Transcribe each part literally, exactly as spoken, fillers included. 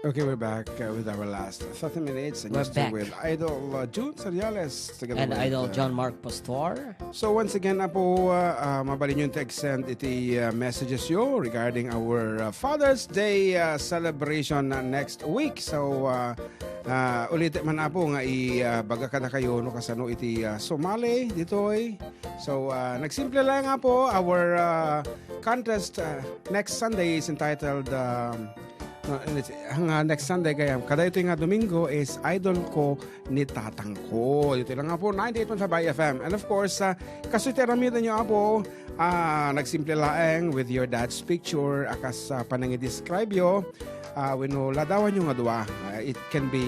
Okay, we're back uh, with our last thirty minutes, and We're you're still back. with Idol uh, Jun Seriales together And with Idol uh, John Mark Pastor. So once again, apo, uh, uh, mabalin yun to extend iti uh, messages yo regarding our uh, Father's Day uh, celebration uh, next week. So uh, uh, ulit man, apo, nga i uh, baga kada kayo no kasano iti uh, sumali ditoy. So uh, nagsimple lang, apo, our uh, contest uh, next Sunday is entitled um, No, it's- nga next Sunday kaya, kadaytoy nga Domingo is idol ko ni tatang ko. Dito lang nga po, ninety-eight point five I F M. And of course, uh, kaso iti aramiden nyo, apo, ah, nagsimple laeng with your dad's picture, akas uh, panangidescribe yo, uh, wenno ladawan nyo nga dua. Uh, it can be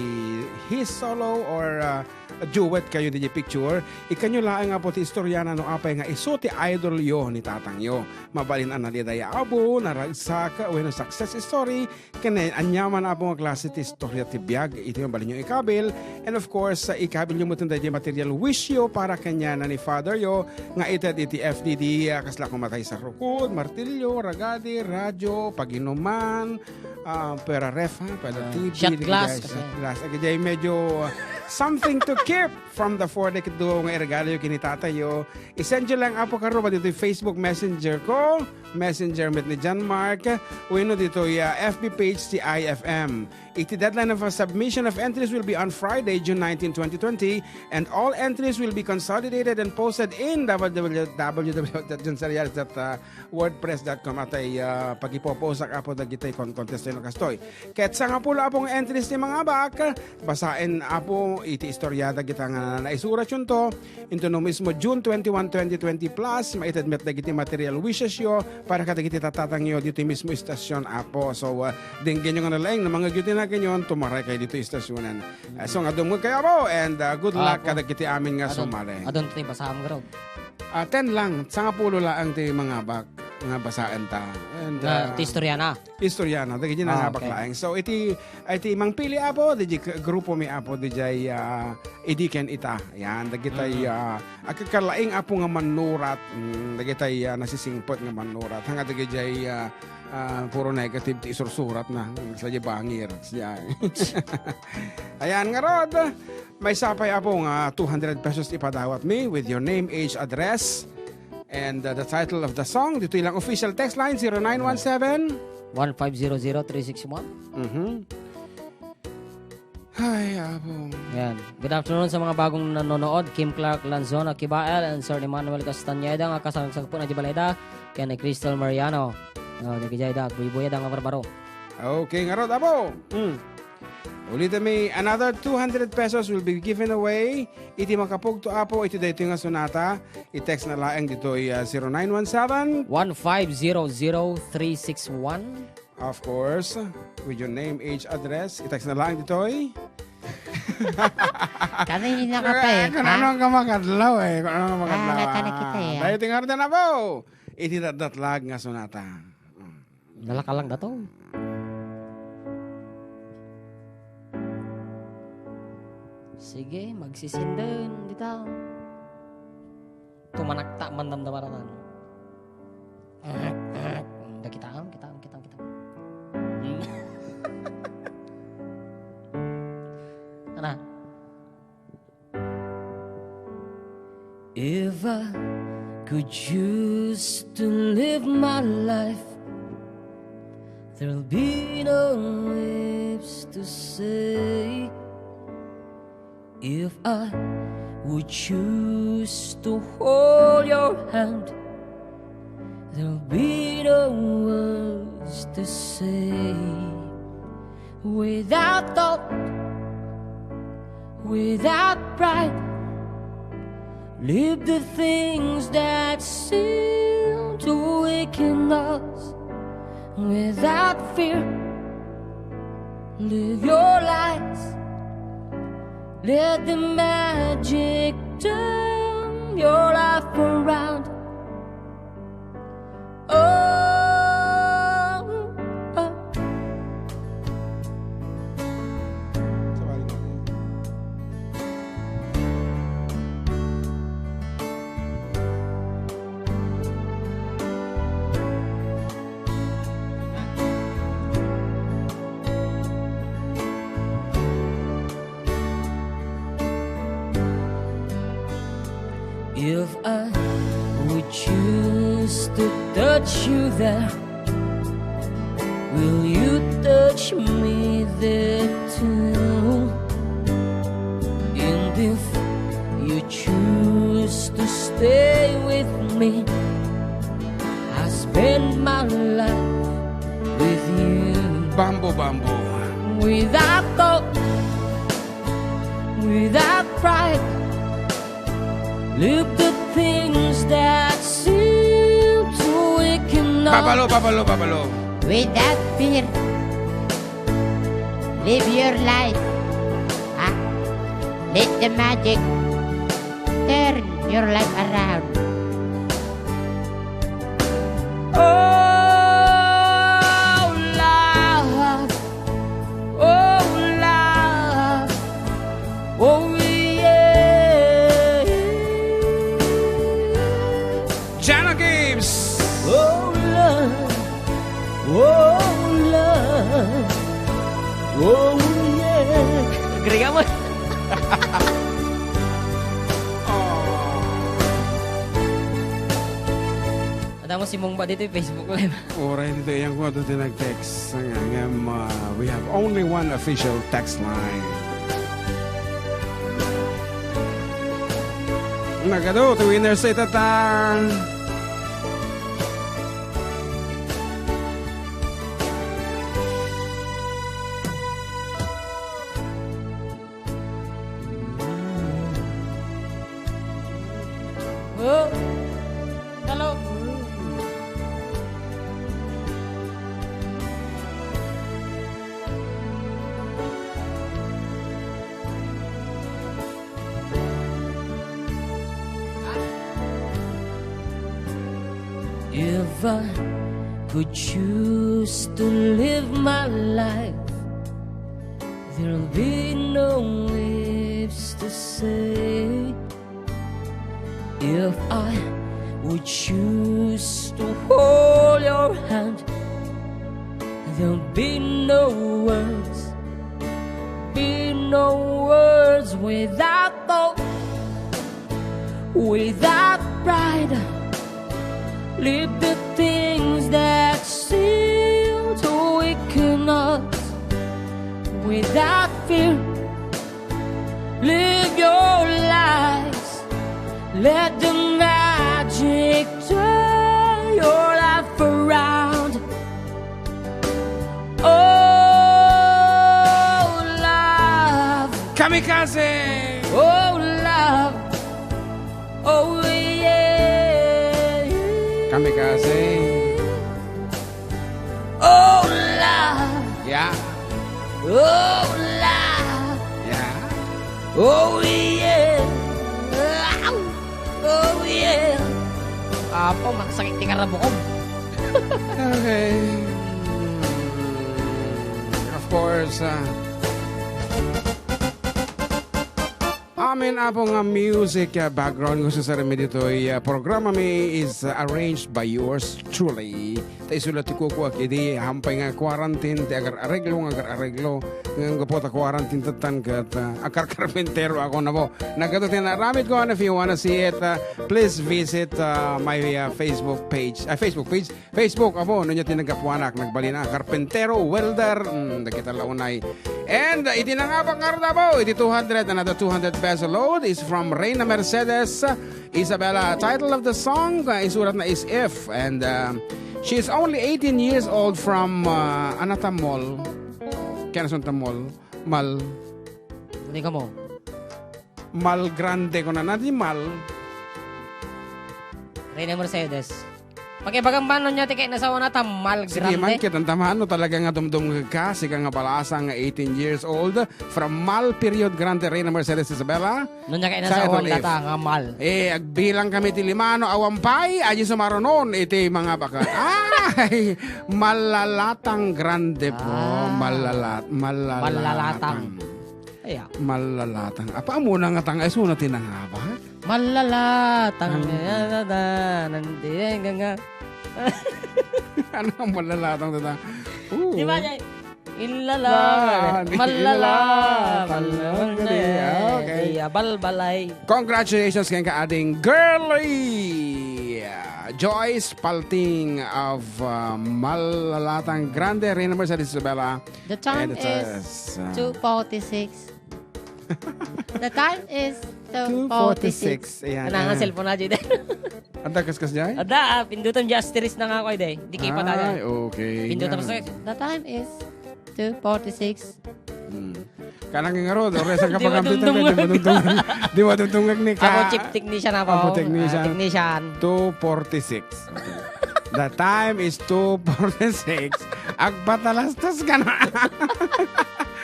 his solo or uh, a duet kayo di picture. Ikanyo laeng, apo, ti istorya na no apay nga isu ti idol yo ni tatang yo. Mabalin a nalidaya, apo, naragsak, wenno success story, Ken ania man, apo, nga klase ti istorya ti biag, iti mabalinyo ikabil. And of course, uh, ikabilyo met daydi material wish yo para kaniana ni father yo nga ited iti F D D, uh, kasla kumatay sa rukod, martilyo, ragadi, radyo, paginuman, uh, pera ref, ha, pera Ah, T V, shot dagiti glass, shot kasi. glass. Agidiay medyo uh, something to keep from the four decade duo nga iregalo yo kini tatay yo. I-send yo lang, apo, karuba ditoy Facebook Messenger ko. Messenger met ni John Mark, wenno ditoy, ah, F B page ti I F M. Iti deadline of a submission of entries will be on Friday, June nineteen, twenty twenty, and all entries will be consolidated and posted in w w w dot john seriales dot wordpress dot com. Atay, ah, pagipoposak, apo, dagitoy kon-, contest no kastoy. Ket sangapulo, apo, nga entries ti mangabak, basaen, apo, iti istorya dagita nga naisurasyonto. Into no mismo June twenty-one, twenty twenty plus, maited met dagiti material wishes yo para kadagiti tatatangyo ditoy mismo istasyon, apo. So, uh, denggenyo nga nalaeng, no mangngegyo ti naganyo, tumaray kayo ditoy istasyonan. Uh, so, nga dumngeg kayo, apo, and uh, good luck Apo. kadagiti amin nga Adun, sumali. adun ti basam, garo. Ah, ten lang, sangapulo laeng ti mangabak nga basaen ta. And, Na, uh, ti istorya na. Istorya na, dagiti Ah, nangabak okay. laeng. So, iti, iti mangpili, apo, didi k-, grupo mi, apo, dijay, ah, idi ken ita. Yan, dagitay, Mm. ah, agkakalaing, apo, nga mannurat. Mm, dagitay, ah, nasisingpet nga mannurat. Hanga dagijay, ah, ah, puro negative ti isursurat na. Sadya bangir. Sadya. Ayan, ngarud. Maysa pay, apo, nga two hundred pesos ipadawat mi with your name, age, address, and, uh, the title of the song. Ditoy lang official text line, zero nine one seven. One five zero zero three six one. Mhm. Ay, apo. Yan. Good afternoon sa mga bagong nanonood. Kim Clark Lanzona Kibael and Sir Emmanuel Castañeda nga kasagsagpon na di balay da. Ken ni Crystal Mariano. Oh, dagijay da, buybuyada nga barbaro. Okay, ngarud, apo. Mm. Ulitem mi, another two hundred pesos will be given away iti makapugto, apo, iti daytoy nga sonata. I-text na laeng ditoy, ah, zero nine one seven. One five zero zero three six one. Of course, with your name, age, address, i-text na laeng ditoy. Kanina ka pa eh, Kung ha? ano ang kamakadlaw eh, kung ano ang kamakadlaw. Ah, nakita na kita eh, ah. Daytoy nga rin na po. Iti datdatlag nga sonata. Mm. Nalakalang dato. Sige, magsisinden dita. Tumanakta man damdamaratan. Da kitaem, kitaem, kitaem, kitaem. Ana. If I could choose to live my life, there'll be no ifs to say. If I would choose to hold your hand, there'll be no words to say. Without thought, without pride, live the things that seem to weaken us. Without fear, live your lives. Let the magic turn your life around. Oh, oh. you there? Will you touch me there too? And if you choose to stay with me, I spend my life with you. Bamboo, bamboo. Without thought, without pride, leave the things that seem to weaken us. Papalo, papalo, papalo. Without fear, live your life. Ah, let the magic turn your life around. Oh, love. Oh, love. Oh, yeah. Jana Games. Oh, love. Oh, love. Oh, yeah. Agree ka mo? Adda mo si Mungba dito yung Facebook Live. Oray dito, yan ko ito tinag-text. Nga, nga, ma-, we have only one official text line. Nagado, ti winner sa itata. Oh, hello. If I could choose to live my life, there'll be no ifs to say. If I would choose to hold your hand, there'll be no words, be no words without thought, without pride. Leave the things that seem to weaken us without fear. Live your lives. Let the magic turn your life around. Oh, love. Kamikaze! Oh, love. Oh, yeah. Kamikaze. Oh, love. Yeah. Oh, love. Yeah. Oh, yeah. Ow. Oh, yeah. Apo, makasakit ti karabukom. Okay. Of course, uh, Amin, Apo, nga music, ah, background nga usarem ditoy, ah, programa mi is, ah, arranged by yours truly. Ta isu la ti kukuak idi hampay nga quarantine, ti agar-areglo nga agar-areglo. Ngem gapu ta quarantine tattan ket, ah, akarkarpentero ako na po. Nagadu ti naaramid ko, and if you wanna see it, ah, please visit, ah, my, ah, Facebook page, ah, Facebook page, Facebook, apo, no nia ti naggapuanak, nagbalin a karpentero, welder, mm, dagita la unay. And, uh, iti nangabak ngarud, apo, iti two hundred, another two hundred peso load is from Reyna Mercedes, uh, Isabela. Title of the song, uh, isuratna is If. And, uh, she is only eighteen years old from, uh, Anata Mall. Kaya nasunta mall. Mal. Hindi ka mo. Mal Grande ko na. Nadi Mal. Reyna Mercedes. Pakibagam ba no nia ti kinasawana ta Mal Sige, Grande? Man, kitang tama, no, talaga nga dumdum ka, sika nga balasa nga eighteen years old, from Mal period Grande, Reyna Mercedes Isabela. No nia kinasawan Title if. Data nga Mal. Eh, agbilang kami ti lima, no, awan pay, adi sumarunon, iti mga bakat. Ay, malalatang grande po. Ah. Malalat-, malalatang. Malalatang. Aya. Mallalatang. Apa, amuna nga tanga, isuna ti nangabak? Mallalatang. Ang Nandi, nga, nga. Ano ang mallalatang, tata? Oo. Di ba, jay? Ilala. Ah, ni Mallala. Ilala. Mallala. Okay. Iya, balbalay. Congratulations, kayong kaading girly. Yeah. Joyce Palting of, uh, Malalatang Grande, Reyna Mercedes Isabela. The time And it's, is uh, two forty-six. The time is two forty-six. Two forty-six. Ayan, Ano nga ayan. cellphone na, Jay? Ang tagaskas, Jay? Ada, ah, pindutan di asterisk na nga ako, eh, di. Di kayo pa tayo. Ay, okay. Pindutan Yan. mo sa The time is two forty-six. Hmm. Kanang nga rod, oras ang Di kapagamit madumdum ng nga. di madumdum. Di madumdum nga ni Ako ka- chief technician ako. Ako technician. Ah, technician. Two forty-six. Okay. The time is two forty-six. Agpatalastas ka na.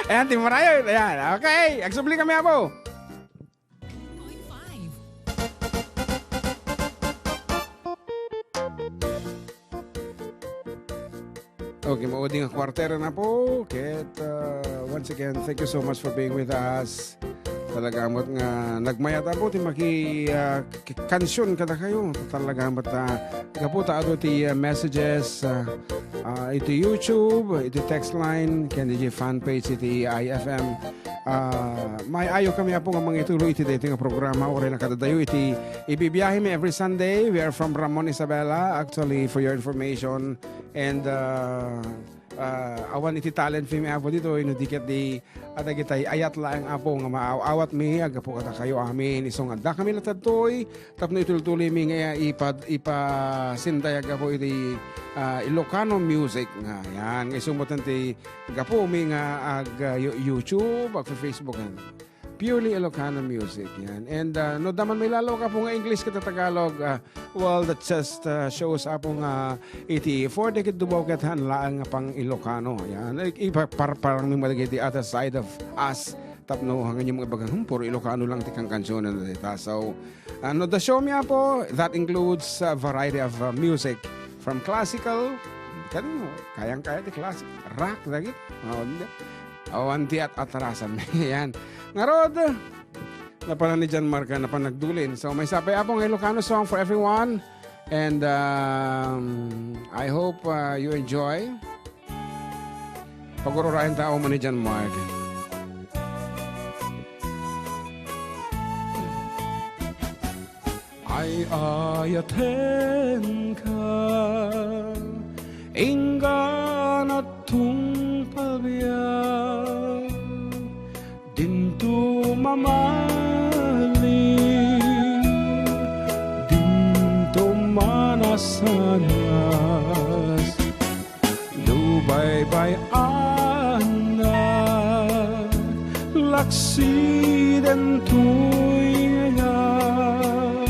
Ayan, timurayo. Ayan, okay. Agsubli kami, apo. Okay, maudi nga kwartera na po. Ket, uh, once again, thank you so much for being with us. Talaga met nga nagmayat, apo, ti maki, uh, k-, kansion kadakayo. Talaga met, uh, gapu ta adu ti, uh, messages, uh, uh, iti YouTube, iti text line, ken iti fan page iti I F M. Ah, maayo kami, apo, nga mangituloy iti daytoy nga programa, uray nakadadayo iti ibibiyahe mi every Sunday. We are from Ramon, Isabela, actually, for your information. And, ah, ah, awan iti talent fee mi, apo, ditoy, no di ket di, adagitay ayat laeng, apo, nga maaw-awat mi, aggapu kadakayo amin. Isu nga adda kami latadtoy, tapno itultuloy mi nga ipad-, ipasindayag, apo, iti, ah, Ilocano music nga, yan. Nga isu met ti gapu mi nga ag, ah, you-, YouTube, ag Facebook, and purely Ilocano music, yan. And, ah, no, adda man mailalo ka, apo, nga English ket Tagalog, ah, well, that just, ah, shows, apo, nga iti four decade Davao ket haan laeng nga pang-Ilocano, yan. Ay, ipa-, par-, parang may madagiti other side of us, tapno, hangin yung mga ibaga, "Hmm, puro Ilocano lang ti kangkansionan na dita." So, Ano, the show mi, apo, that includes a variety of, uh, music, from classical, kan, kayang-kaya ti classic, rock, dagit. Oh, hindi. Awan ti at-, atrasan. Yan. Ngarud, napanan ni John Mark, napan nagdulin. So, may sapay, apo, nga Ilocano song for everyone. And, um, I hope, uh, you enjoy. Pagururayan ta, awan ni John Mark. Ay-ayatenka, inggana tungpalbiag, dinto mamalin, dinto manasanas. No baybay-anak, laksiden toy ayat,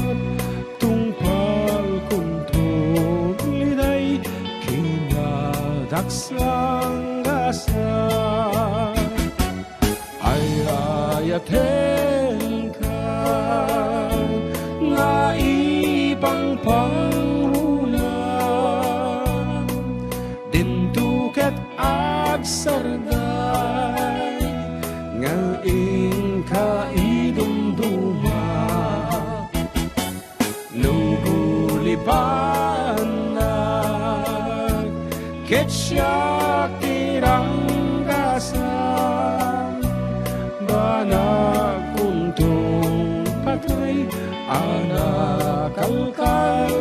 tungpalkon toy liday kinadaksanggasan. Ay-ayatenka nga ipangpangruna, dinto ket agsarday nga inka idumduma. No gulibanak ket siak ti ranggasan, banagkon tungpatay a nakalkalgaay.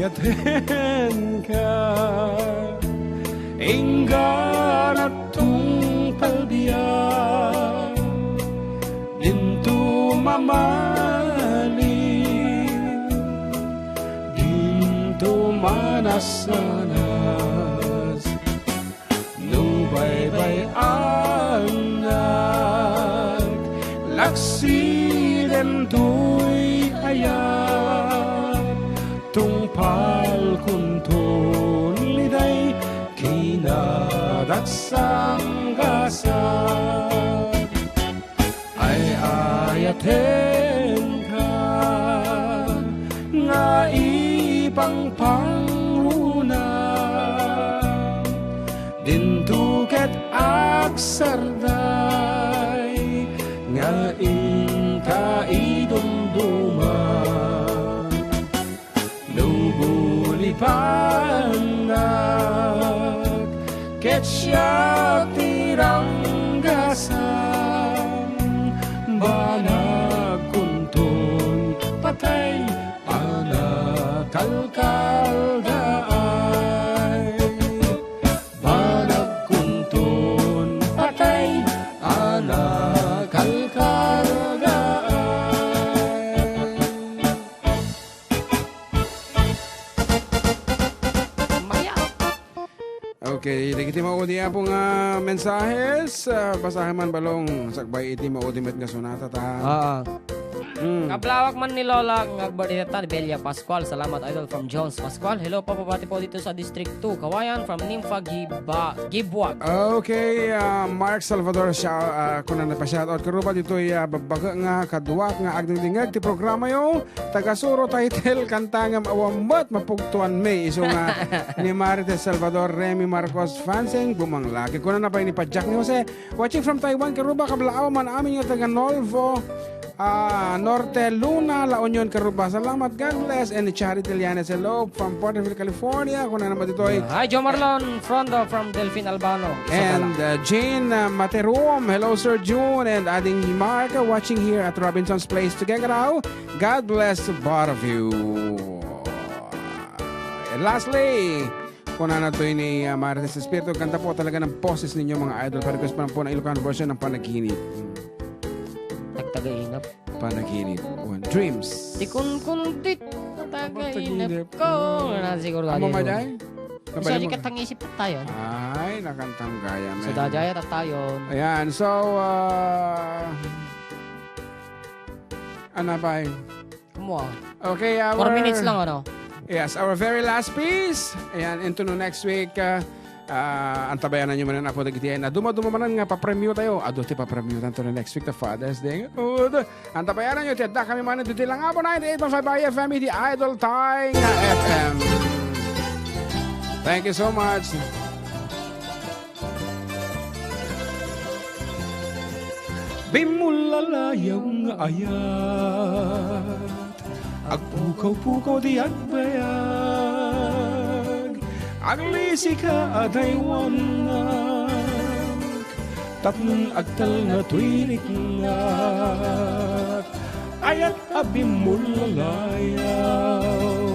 Ay-ayatenka, inggana tungpalbiag, dinto mamalin, dinto manasanas. No baybay-anak, laksiden toy ayat, tungpalkon toy Dagsanggasat, ay-ayatenka nga ipangpangruna, dinto ket agsarday nga inka idumduma. No bulipanak ket siak ti ranggasam, banag kunton patay a nakalkaldaay. Banag kunton patay a nakalkaldaay. Maya. Okay, dagiti maudi, Apo, nga mensahes, ah, basahen man balong, sakbay iti maudi met nga sonata ta. Ah. Mm. Kablawak man ni Lola nga agbirthday ta, ni Belia Pascual. Salamat, Idol, from Jones Pascual. Hello, papabati po dito sa District two, Kawayan, from Nympha Giba-, Gibuag. Okay, ah, Mark Salvador, siya, ah, kunana pa, shout out karuba ditoy, ah, babbaga nga kaduak nga agdingdingeg ti programa yo. Taga Suro Title, kanta ngem awan met mapugtuanmi. Isu nga ni Marites Salvador, Remy Marcos, Fansing, Bumang Laki. Kunana pay ni Pajak ni Jose, watching from Taiwan, karuba, kablaaw man amin nga taga Nolvo, ah, Norte, Luna, La Union, karuba. Salamat, God bless. And ni Charity Llanes, hello from Porterville, California. Kunana met ditoy. Hi, Joe Marlon Frondo from Delfin Albano, Isabela. And, uh, Jane, uh, Materuom, hello, Sir June, and Ading Mark, uh, watching here at Robinson's Place, Tuguegarao. God bless both of you. And lastly, kunana toy ni, uh, Marites Espiritu, ganda po talaga ng boses ninyo, mga idol. Pa-request pa lang po ng Ilocano version ng Panaginip. Nagtagainap. Panaginip. O, dreams. Di kun kun dit. Tagainap ko. Wala na siguro. Amo tayo. Maday? Kasi Nabalik mo. Alikat ang isip tayo. Ay, nakantang gaya, man. So, dajaya tayo. Ayan, so, ah, ano pa eh? Kumuha. Okay, our Four minutes lang, ano? Yes, our very last piece. Ayan, into the next week, ah, ah, antabayanan nyo manen, Apo, dagiti ay na dumaduma manen nga papremyo tayo. Adu ti papremyo tayo to the next week, the Father's Day. Ud, antabayanan nyo, ti adda kami manen, ditoy lang, Apo, ninety-eight point five I F M, iti Idol Time nga F M. Thank you so much. Bimmulalayaw nga ayat, agpukaw-pukaw ti agbayag, aglisika a daywannak, tapno agtalna toy riknak, ayat a bimmulalayaw,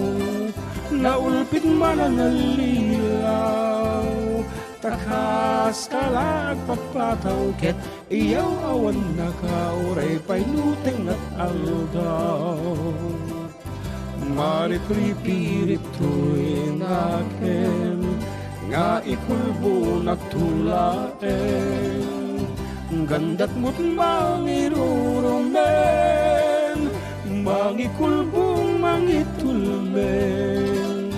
naulpit man a nallilaw, ta kas kala agpapataw ket iyaw awan naka, uray pay no tengngat aldaw. Maripripirip toy nakem nga ikulbonak to laeng. Gandat met mangirurumen, mangikulbong, mangitulmen.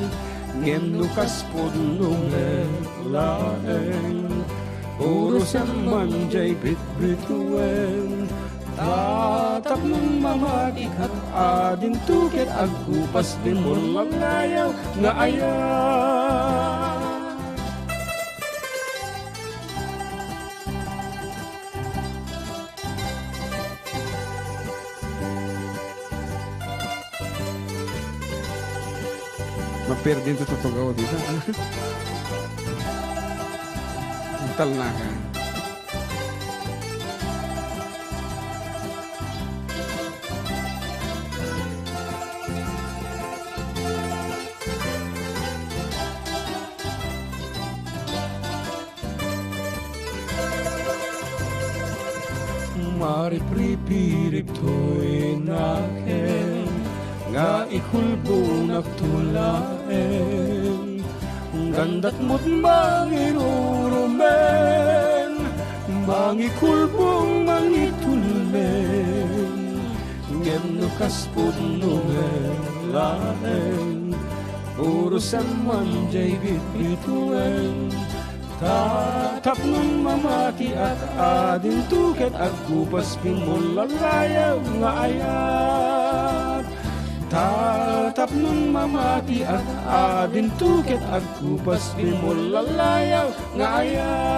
Ngem no kas pudno met laeng, urosen man jay bitbituen. Tatapnon mamatikat, adinto ket agkupas, bimmulalayaw nga ayat. Mapirdin to tutugaw dito. Ang talnaka. Maripripirip toy nakem nga ikulbonak to laeng. Gandat met mangirurumen, mangikulbong, mangitulmen. Ngem no kas pudno met laeng, urosen man jay bitbituen. Tapnon mamatiak, adinto ket agkupas, pimmullallayag nga ayat. Tapnon mamatiak, adinto ket agkupas, pimmullallayag nga ayat.